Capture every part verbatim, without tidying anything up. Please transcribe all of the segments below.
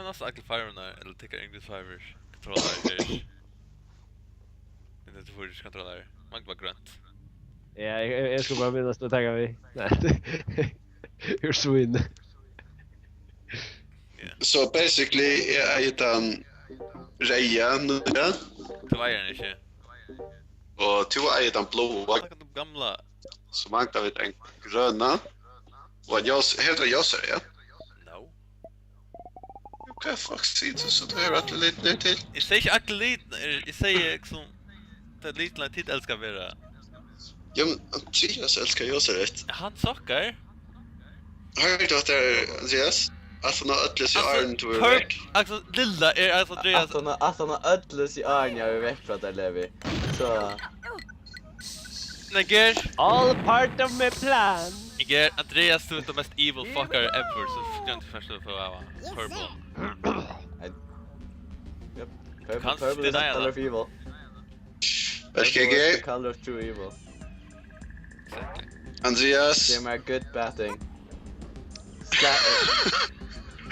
Næstan allir farvirnar, ella tykkara yndisfarvir, kontrollarar her. Nintendo fýraogtrýss kontrollarar. Mangt var grønt. Ja, eg, eg, eg skal bara minnast at taka við. Nei, úr svíni. So basically, eg eigi tann reyða nú, ja? Tú eigur hann ikki. Og tú eigi tann bláa, Snakka um gamla. So mangla vit ein grøna. Og ein ljós, hevur tú ein ljósara, ja? No. Hvat fuck sigur tú so? Tú hevur allar litirnar til. Eg sigi ikki allar litirnar, eg, eg sigi sum tað litirnar tit elska at vera. Ja, men Andreas elskar ljósareytt. Hann sokkar. Hoyrdi tú hatta, Andreas? At hann á øllum sínum árum tú er Tør-, vekk. Altso, Lilla er altso Andreas. At hann á, at hann á øllum sínum árum eg eri vekk frá tær, Levi. So, Niger, All part of my plan. Niger, Andreas, tú ert the most evil fucker ever, so skalt tú forstå for our purple. Yep. Purple, Kanst purple is the deny color that. Of evil. Vel Purple is G G, the color of true evil. Andreas. Give me a good batting.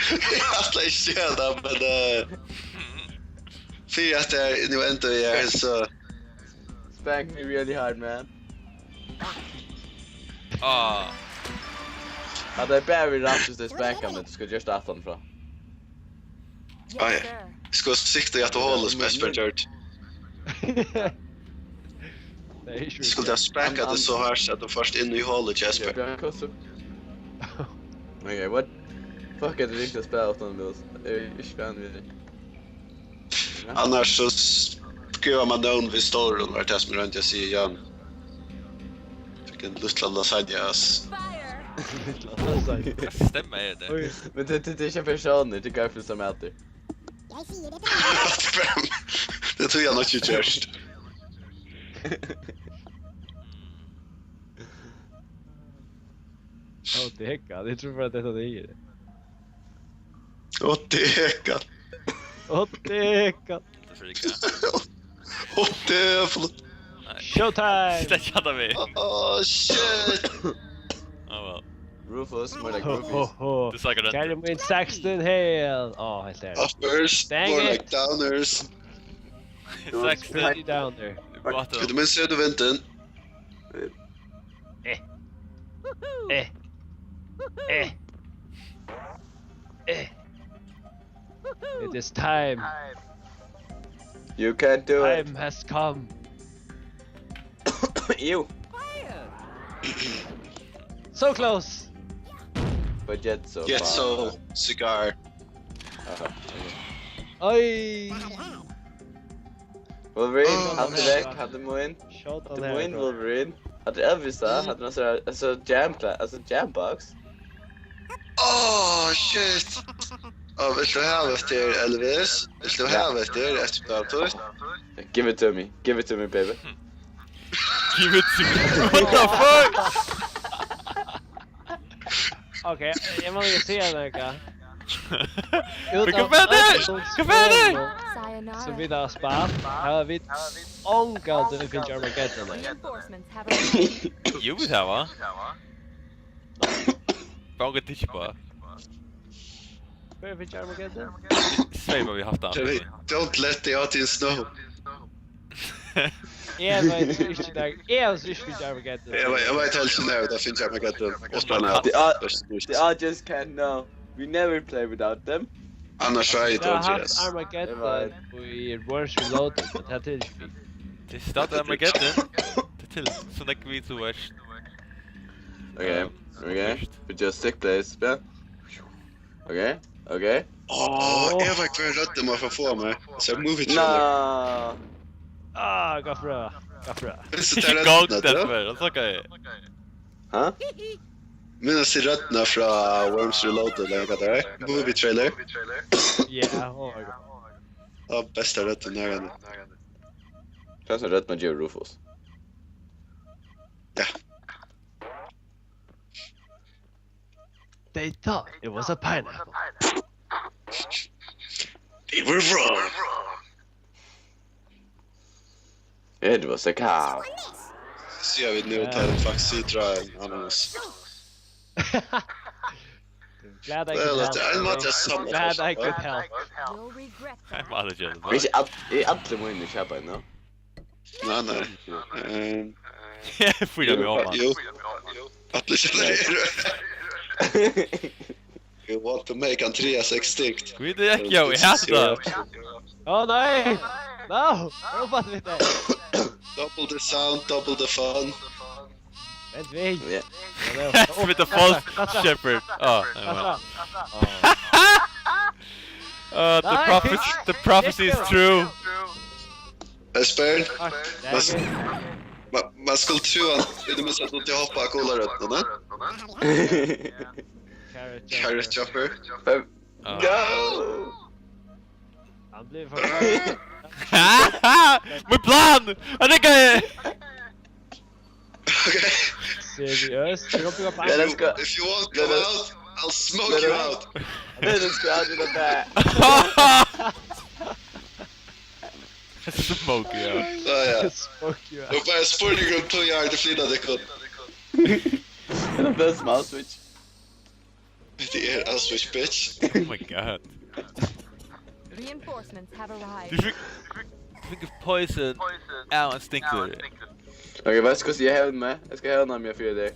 Eg ætlaði ikki at siga tað, men eh, fyri at eg nú enda í her, so Spank me really hard, man. Ah, Hatta er bara við rætt, viss tey spanka meg, tú skal gjørt aftan frá. Ai, eg skal sikta í at holið sum Espen gjørdi. Nei, ikki Eg skuldi ha spankað tað so hart at tú fórt inn í holið, Jesper. Bjørn Kostrup. Okay, what? Fuck, er tað ringt at spæla uttan lús? Eg eri ikki fan við tí. Annars so skrivar man navn við stórum, var tað sum eg royndi at siga, Jan. Fekk ein lítlan lasagna, ass. Hvat stemma er tað? Oj, Men tað, tað, tað er ikki ein persónur, tað er gøy fyri sum matur. Tað er tí hann ikki gjørst. ó, tað er hekka. Eg trúði bara at hetta var tað. Og teka. Ó, tað er hekka. Tað er ikki. Og tefla. Showtime! Slett hatta við. Oh shit. Oh well. Rufus, more like Ho, ho, Rufus. ho. Du sucker that. Kære min Saxton Hale. Ó, helt der. Uppers, Dang more it. Like downers. Saxton. Steady down there. Bottom. Getur tú minst sett vindin? Eh. Eh. Eh. It is time. You can't do it. Time has come. You. So close. But yet so Yet far. So cigar. Aha, okay. Oi. Wolverine, Oh, hatta er vekk, hatta er mín. Shot Hatta on er mín, her. Wolverine. Hatta er Elvis, da. Hatta er altså, altså jam cla-, altså jam box. Oh shit. Oh, vilt tú hava eftir Elvis? Vilt tú hava eftir eftir Bluetooth? Give it to me. Give it to me, baby. Give it to me. What the fuck? Ok, eg má jo siga nakað. Men hvat er tað? Hvat er tað? Sum vit hava spælt, hava vit ongantíð finnið Armageddon. Reinforcements have arrived. Jú, vit hava. Bara ongan tykki på. Hvar er finnið Armageddon? Svei bara, vit hava haft hann. Don't let the audience know. Eg veit ikki dag. Eg havi ikki finnið Armageddon. Eg veit, eg veit helst ikki nær tað finnur Armageddon. Uttan at The, au- the audience can't know. We never play without them. Annars so er Eg havi tað haft yes. Armageddon í Worms Reloaded, men tað er ikki. Tað er stadig Armageddon. Tað er til, so nógv vit, tú veitst. Okay, okay. We just stick place, yeah. Okay, okay. Åh, eg veit hvør røddin má fáa meg. So movie trailer. No. Ah, gaffra, gaffra. Minns tú Ikki ta gong røddina, den tú? Før, og so kan eg. Hæ? Minns tú røddina frá Worms Reloaded, eller hvat tað er? Movie trailer. Yeah, oh my god. Ja, besta røddin er hann. Tað er sum rødd man gevur Rufus. Ja. They thought it was a pineapple. They were wrong. It was a cow. Síggja vit nú, tá er faktiskt sitra ein ananas. Glad I could help. Glad I could help. You'll regret that. Ein maður gjørdi tað. Ikki all-, er allir mínir kjapaðir nú? Nei, nei. Ehm. Eg fíla meg um hann. Jú. Allir kjapaðir eru. You want to make Andreas extinct. Hví er tað ikki, eg hati tað. Ó nei! No! Robot við tað. Double the sound, double the fun. Vent við. Ja. With the false shepherd. Oh, never mind. Uh, the prophecy, the prophecy is true. Espen, man, man skuldi trúð hann, í tað minsta, at hann hoppaði á gula røddina, ne? Carrot Chopper. Carrot Chopper. Fem. Ah. No! Hann blívur fucking... Mín plan! Hann riggaði! Okay. Seriøst? Tú kan bruka... Yeah, let's go. If you won't come out, I'll smoke you out. Let us go out in the back. Smoke you out. Ja, ja. Smoke you out. Nú bara spurning um tvey ár, tað flyta tykkum. Tað er small switch. Tað er Auschwitz, bitch. Oh my god. Reinforcements have arrived. Tú fekk, tú fekk poison av ein stinktur. Okay, veitst tú hvussu eg hevni meg? Eg skal hevna meg fyri teg.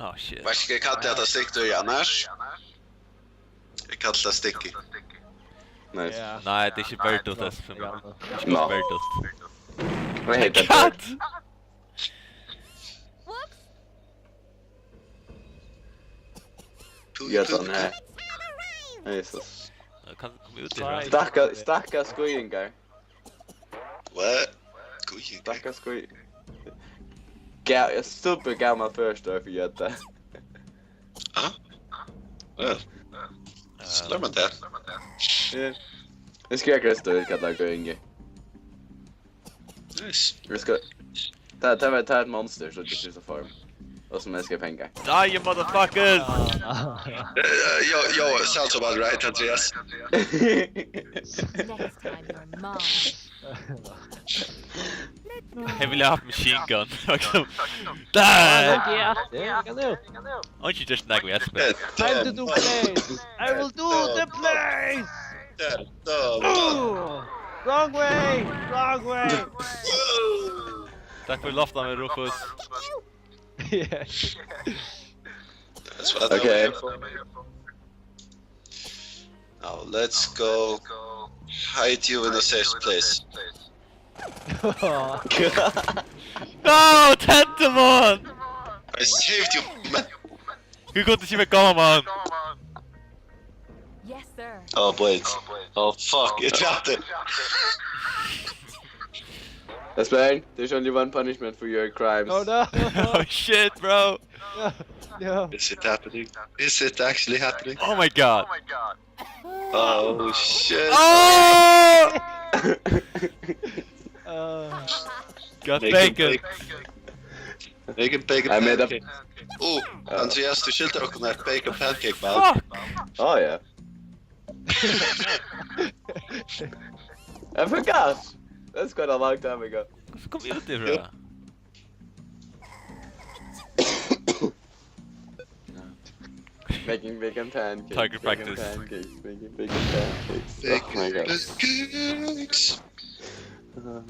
Oh shit. Veitst tú hvat eg kalli hetta stinktur, Anders? Eg kalli tað Stinky. Nice. Ja. Nei, tað er ikki verdult, tað er ikki verdult. No. I hate that bird. Whoops. Yes, hann her. Jesus. Kann koma út í... Stakkar, stakkars skýingar. What? Skýingar? Stakkars ský-, ga-, super gamal føroyskur fyri jødda. Ah? Well. Slår man tað. Ja. Eg skal greitt og kalla skýingar. Nice. Eg skal, tað, tað var, tað er eitt monster, so tað er so form. Og sum eg skal fanga. Die, you motherfuckers! Eh, eh, yo, yo, sounds about right, Andreas. Next time you're mine. Eg vil hava machine gun. Die! Ja, ja, ja, ja. Aren't you just like we expect? Time to do plays! I will do the plays! Ooh, wrong way! Wrong way! Takk fyri loftina, Rufus. Yeah. That's what I'm here for. Okay. Now let's go hide you in a safe place. No, Tentamon! I saved you, man! Hví kundi tú ikki verið gamal, mann? Yes, sir. Oh, wait. Oh, fuck. Eg trapti. Espen, there's only one punishment for your crimes. Oh, no. Oh, shit, bro. No, no. Is it happening? Is it actually happening? Oh my god. Oh, shit. Oh! Uh, got bacon. Bacon, bacon pancake. Oh, Andreas, tú skildir okkum eitt bacon pancake, man. Fuck! Oh, yeah. I forgot. That's quite a long time ago. Hvussu kom eg út í tað? Making bacon pancakes, target practice. Making bacon pancakes, making bacon pancakes. Oh my god. Pancakes. Uh.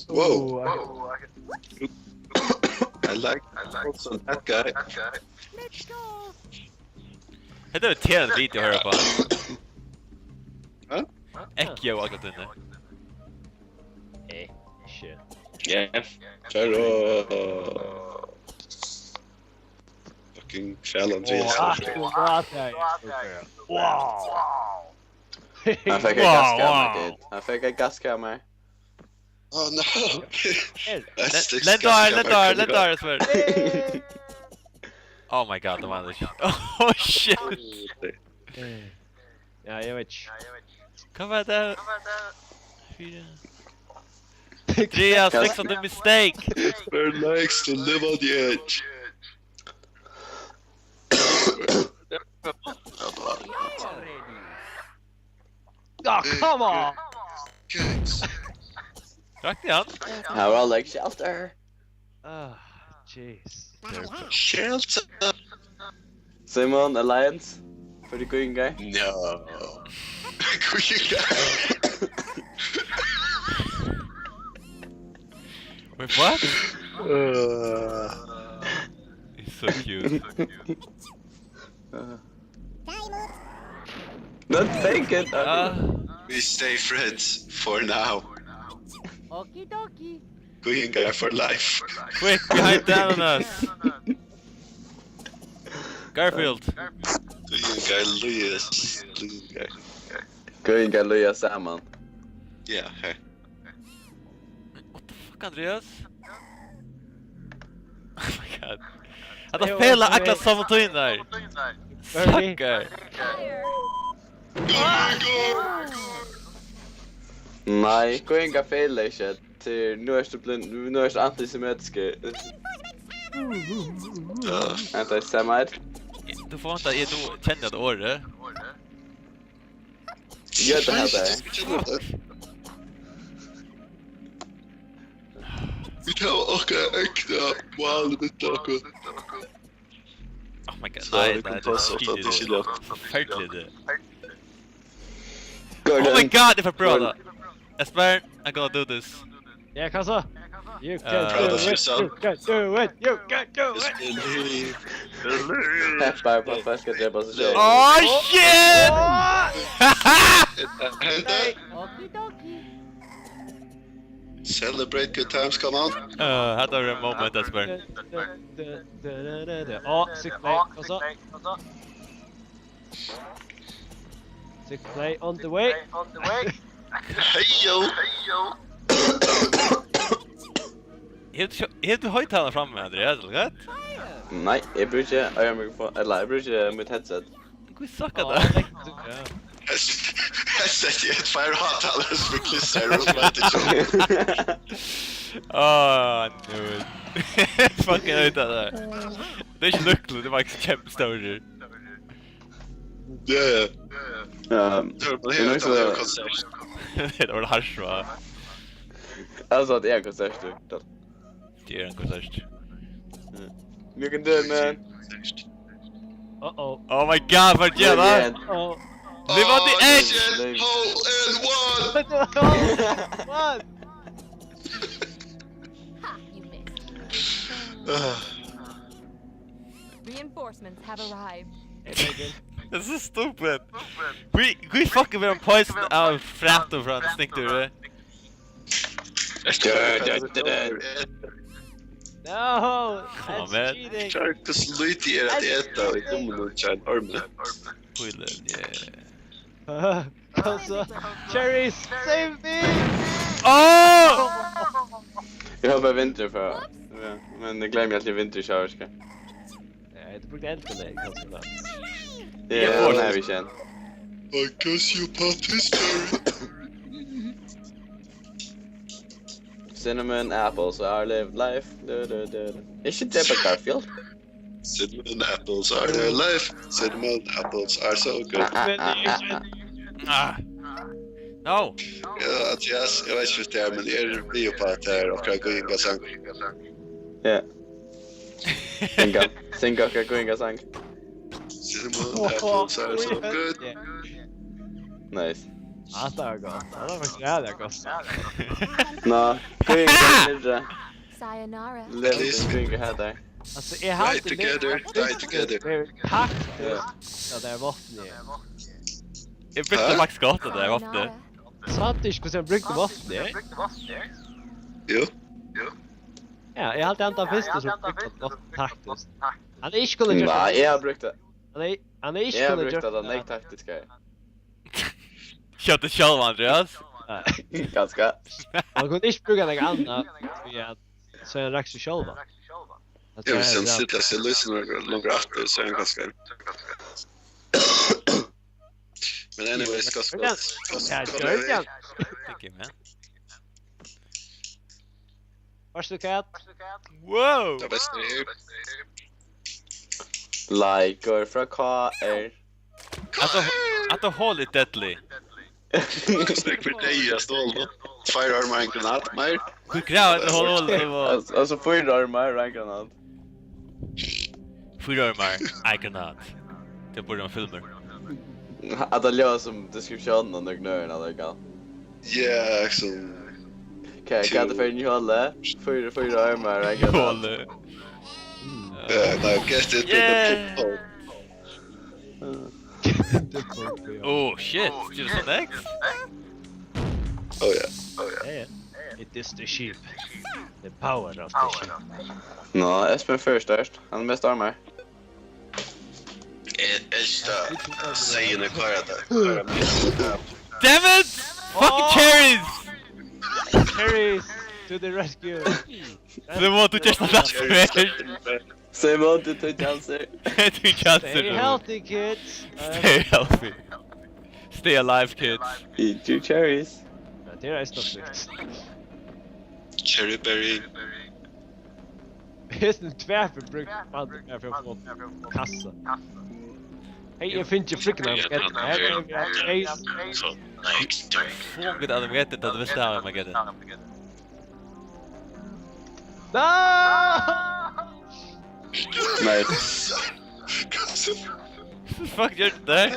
Whoa. Ooh, I... I like, I like also that guy. Hetta er ein terrandi video at hoyra uppá. Hæ? Ekko akkurát inni. Eh, shit. Yeah. Kjære. Fucking Kjell Andreas. Åh, akkurat her. Wow. Hann fekk eitt gasskamar, kid. Hann fekk eitt gasskamar. Oh no. That's the... Lendar, Lendar, Lendar, eg svær. Oh my god, det var det ikke. Oh shit. Ja, eg veit ikki. Hvat var det? Fire. Andreas, fix the mistake. Where likes to live on the edge. Oh, come on! Rakti hann? How I like shelter. Ah, jeez. Shelter. Simon, Alliance? Fóru Guðingar? No. Guðingar. Wait, what? Uh, He's so cute. Uh. Don't take it. Ah. We stay friends for now. Okie dokie. Guðingar for life. Quick, behind down on us. Garfield. Guðingar líðast. Guðingar. Guðingar líða saman. Yeah, hey. What the fuck, Andreas? Oh my god. Hetta fela allar somu tíðirnar. Sucker. Nei, Guðingar fela ikki. Til nú ertu blind, nú ertu antisemitiskur. Antisemite. Tú forventar at eg nú kenni hetta orðið. Gjør tað her, bara. Vit hava okkara egna mál millum okkum. Oh my god, nei, nei, tað er skitið. Forferdiligt, tað. Oh my god, eg fari at prøva tað. Espen, I'm gonna do this. Yeah, hvat so? You can do it, you can do it, you can do it. Peppa er bara fast at drepa seg sjálv. Oh shit! Okie dokie. Celebrate good times, come on. Uh, hatta var eitt moment, Espen. Á, sick play, hvat so? Sick play on the way. Hey, yo. Hevur tú, hevur tú høgtalara frammi, Andreas, ella hvat? Nei, eg brúki ein mikrofon, ella eg brúki mítt headset. Hví sukkar tað? Headset, headset er tveir høgtalarar sum eru klistraðir og sum eitur John. Ah, no. Fucking høgtalarar. Tað er ikki nøklar, tað er bara kempestórur. Ja, ja. Ehm, tað er bara heilt annað konsert. Tað var hart, va? Altso, tað er ein konsert, tú. Tað er ein konsert. You can do it, man. Uh-oh. Oh my god, hvat ger tað? Uh-oh. Live on the edge! Shit. Hole in one! What? Ha, you missed. Reinforcements have arrived. This is stupid. We, we fucking were on poison av frættu frá Instinctor, eh? No, come on, that's man. Cheating. Klára, hvussu lítið er at eta í gumlinum hjá einum ormi? Pílin, yeah. Altso, Cherry, save me! Oh! Eg hopi vindur frá, ja, men eg gloymi altíð vindur í sjónvarpi. Ja, tú brúkti eldinum, kanska, men ja, eg fái nei, vit koma. I guess you part history. Cinnamon apples are live life. Du, du, du, du. Ikki drepa Garfield. Cinnamon apples are their life. Cinnamon apples are so good. Ah, ah, ah, ah, ah. Ah. No. Ja, Mathias, eg veit ikki, hvat tað er, men eg eri við upp á at tað er okkara Guðingasang. Ja. Synga. Synga okkara Guðingasang. Cinnamon apples are so good. Nice. Ja, tað var gott. Ja, tað var ræðuliga gott. Ná, Guðingar, Sayonara. Levis. Guðingar her, der. Altso, eg haldi, Ride together, die together. Taktiskt. Ja. Ja, tað er vápnið. Eg brúkti Max Scott, og tað er vápnið. Sást tú ikki, hvussu hann brúkti vápnið? Jú. Ja, eg haldi, hann tann fyrsti sum brúkti vápnið taktiskt. Hann er ikki kunna gjørt tað. Nei, eg havi brúkt tað. Hann er, hann er ikki kunna gjørt tað. Eg havi brúkt tað nógv taktiskt, ja. Skjótt sjálv, Andreas. Nei. Kanska. Hann kundi ikki brúkt nakað annað, tí at so hann rakk seg sjálvan. Eg vil siga, hann stillar seg lýsir longur aftur, so hann kanska. Men anyways, gott skot. Ja, gott skot. Thank you, man. Vart so cat. Wow! Tað besta er. Leikur frá K R. Altso, at the hole is deadly. Snakk fyri deg, eg stóð nú. Tveir ormar, ein granat, meir. Hví gravar at the hole, hole, hole? Altso, altso, fýra ormar og ein granat. Fýra ormar, ein granat. Tað burdi ein filmur. At tað ljóðar sum description og nøgd nøgd, allíkavæl. Ja, so. Hvat, hvat er tað fyri ein í hálvt? Fýra, fýra armar, ein granat. Hálvt. Ja, nei, guess it. Yeah. Oh shit, did you select? Oh yeah, oh yeah. Yeah, yeah. It is the sheep. The power of the sheep. Nå, Espen først, hann er mest armar. Eg elski at segja, koyra tað. Damn it! Fucking cherries! Cherries to the rescue. Simon, tú gert tað aftur. Simon, tú tók kjansir. Tú tók kjansir, Simon. Stay healthy, kids. Stay healthy. Stay alive, kids. Eat your cherries. Ja, tað er eisini nokk. Cherry berry. Hesin tvær fyri brúkt, hann er fyri at fáa kassa. Hey, eg finni ikki frikkin av Armageddon. Her er við at chase. So, nei, fuck it, Armageddon, tað vil eg hava Armageddon. Nei! Fuck, gjør det der.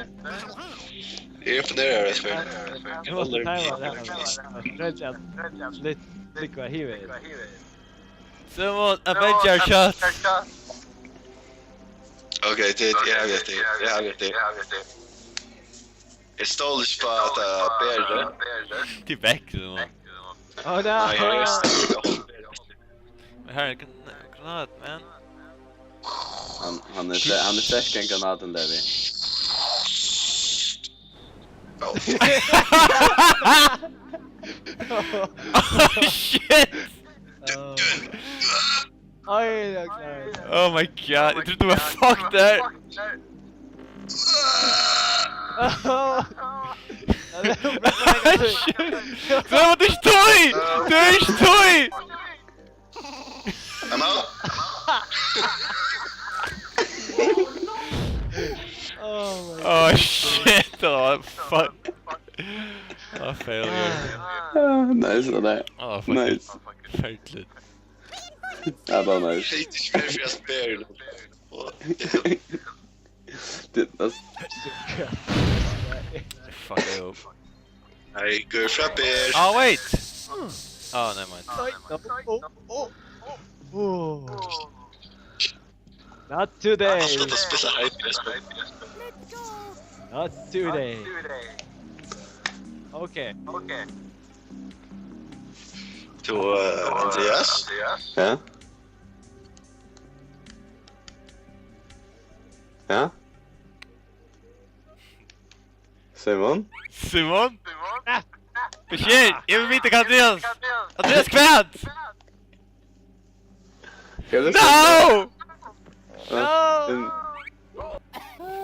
Eg er imponert av deg, Espen. Eg måtte tæma det her. Rett og slett. Litt, litt hva hiver. Someone, Avenger shot! Ok, tað, eg havi eftir, eg havi eftir. Eg stóli ikki á at tað ber tað. Tað er vekk, Simon. Oh no! Nei, eg er Her er gran-, granat, man. Hann, hann er ster-, hann er sterkari enn granatin, Levi. Oh, shit! Oh. Oj, oj, oj. Oh my god, eg trúgvi, eg var fucked there. Oh. Shit. Tú ert ikki tøy! Tú ert ikki tøy! I'm out. Oh my god. Oh shit, oh fuck. Oh, failure. Ah, nice, det der. Oh, fuck. Nice. Forferdelig. Ja, det var nice. Hate ikke mer for jeg spør nå. Det, altså. Fuck you. Nei, går fra ber. Oh, wait! Oh, never mind. Oi, oh, oh, oh, oh. Not today. Slutt å spille hype, Espen. Not today. Okay. Til, eh, Andreas. Ja? Ja? Simon? Simon? Hva skjer? Eg vil vite hva Andreas. Andreas, hvat? No! No!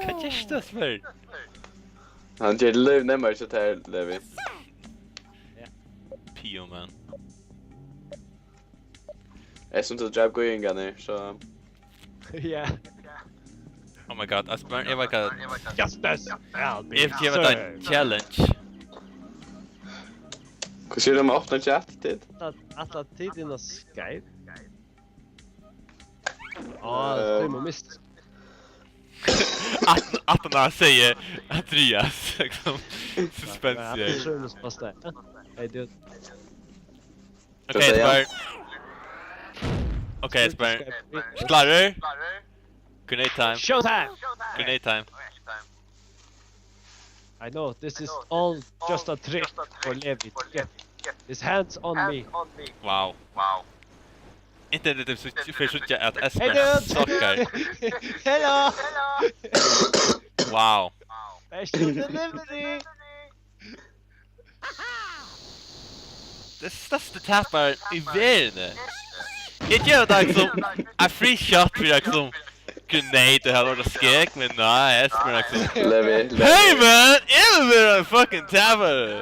Hvat gjørst tú, spyr? Hann ger lív nemmari hjá tær, Levi. Pio, man. Eg sum tú dreip guðingarnar, so. Ja. Oh my god, Espen, eg veit hvat. Justice shall be served. Eg vil geva tær ein challenge. Hvat sigur tú um at opna chat, tit? At, at, at tit inn á Skype? Á, eh, tú má mista. At, at hann sigur Andreas, liksom, suspense. Ja, ja, ja. Hey, dude. Ok, Espen. Ok, Espen. Klárir? Grenade time. Showtime! Grenade time. I know, this is all just a trick for Levi to get his hands on me. Wow. Internetið fer at síggja at Espen suckar. Hello! Wow. Special delivery! Tað er størsti taparin í verðini. Eg gevi tær, liksom, ein free shot fyri, liksom, grenade og hava orðið skegg, men nei, Espen, liksom. Levi, Levi. Hey, man! Eg vil vera ein fucking tapari!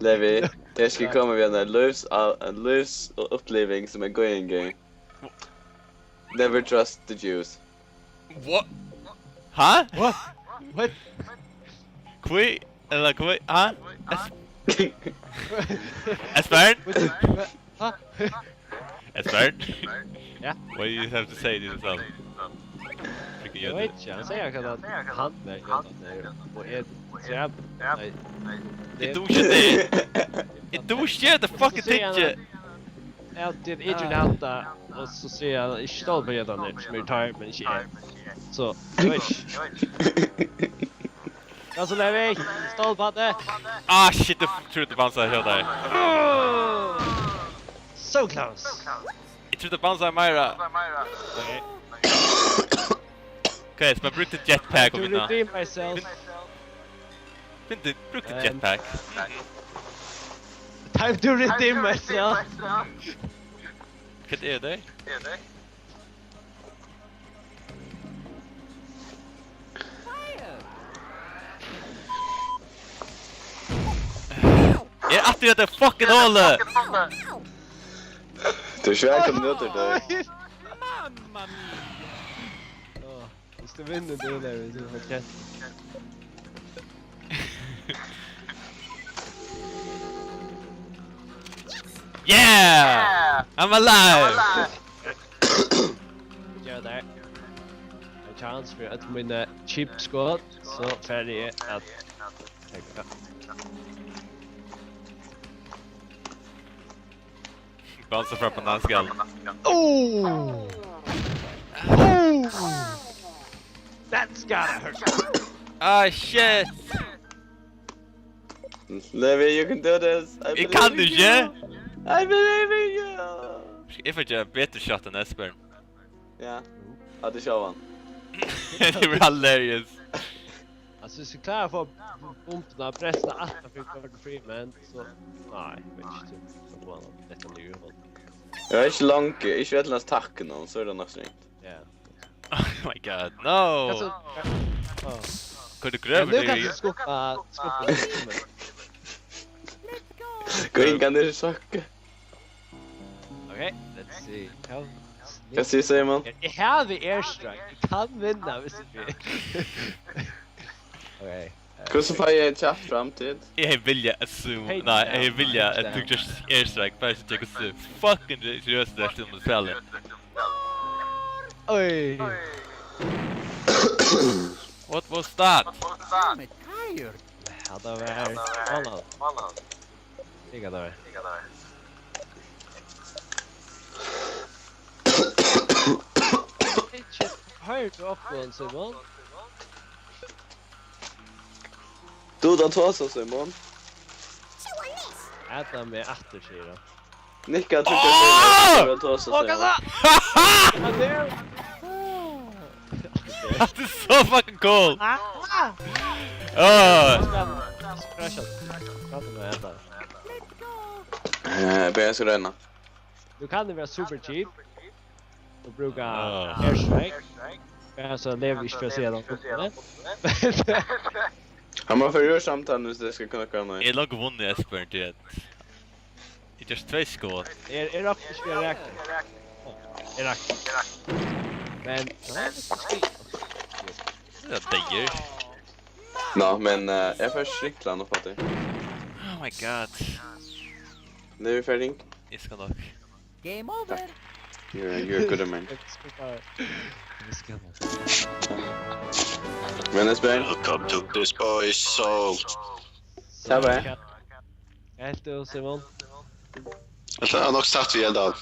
Levi, eg skal koma við eini lívs-, eini lívsuppliving sum er going. Never trust the Jews. What? Hæ? What? What? Hví, ella hví, hæ? Es-, Espen? Hæ? Espen? Ja? What do you have to say to yourself? Free Eg veit ikki, hann segði akkurát at hann var Jónatan her, og eg drap, nei, eg dugi ikki tað. Eg dugi ikki hetta fucking tingið. Ja, tað er ikki hatta, og so sigur hann, ikki stól på Jónatan her, sum er tar, men ikki eg. So, eg veit ikki. Hvat so, Levi? Stól på tað. Ah, shit, eg trúði tað bouncea hjá tær. So close. Eg trúði tað bouncea meira. Ok. Ok, so eg brúkti jetpack og vinna. Redeem myself. Vindu, brúkti jetpack. Time to redeem myself. Hvat er tað? Eg er aftur í hetta fucking holið. Tú er ikki vælkomin út úr tí. Mamma mia. Hvis du vinner, du lever, så fortjent. Yeah! I'm alive! Gera tað. Ein chance fyri øll míni cheap skot, so fari eg at taka. Bouncea frá bananskal. Oh! Oh! That's gotta hurt. Ah, shit! Levi, you can do this. I believe in you. Eg kann ikki. I believe in you. Eg fái gera betri shot enn Esbern. Ja. Ja, tað sjá hann. Tað var hilarious. Altso, viss eg klári at fáa bumbuna at bresta aftan fyri Gordon Freeman, so, nei, eg veit ikki, so fáa hann detta niður í hol. Eg er ikki langur, ikki villast takka nú, so er tað nokk so ringt. Ja. Oh my god, no! Altso, oh. Hvar tú grøvur teg í? Ja, nú kanst tú skubba, skubba. Gå inn, kann du sjakka? Ok, let's see. Hvat sigur Simon? Eg, eg havi airstrike. Eg kann vinna, viss eg vil. Ok. Hvussu fái eg chat fram til? Eg hevði viljað at zoom. Nei, eg hevði viljað at tú gjørst airstrike. Bara so eg kundi fucking seriøst, tað er sum spæli. Oj. What was that? I'm tired. Ja, tað var, tað var. Eg kann tað. Ikki hoyrt okkum, Simon. Tú, tað tosar, Simon. Adam er aftur, sigur hann. Nikka, trykka. Åh! Simon, tú tosar, Simon. Fuck, Adam! That is so fucking cool! Ah! Åh! Prata við hetta. Eh, ber eg skal royna. Nú kann tað vera super cheap at brúka airstrike. Ja, so Levi ikki fer at siga tað. Hann má fara úr samtaluni, viss tað skal kunna koma. Eg er longu vunnin, Esbern, tí at eg gjørdi tvey skot. Er, er akkurát ikki fyri at raka. Er akkurát. Men, ja, tað er skit. Tað er deyður. Ná, men, eh, eg fari at skrikla hann upp á teg. Oh my god. Nú er vit ferdig. Eg skal nokk. Game over. You're, you're good, man. Eg skal bara, eg skal bara. Men eg spyr. Welcome to this boy's soul. Tað var. Hvat helt tú, Simon? Eg havi nokk sagt við Eldar.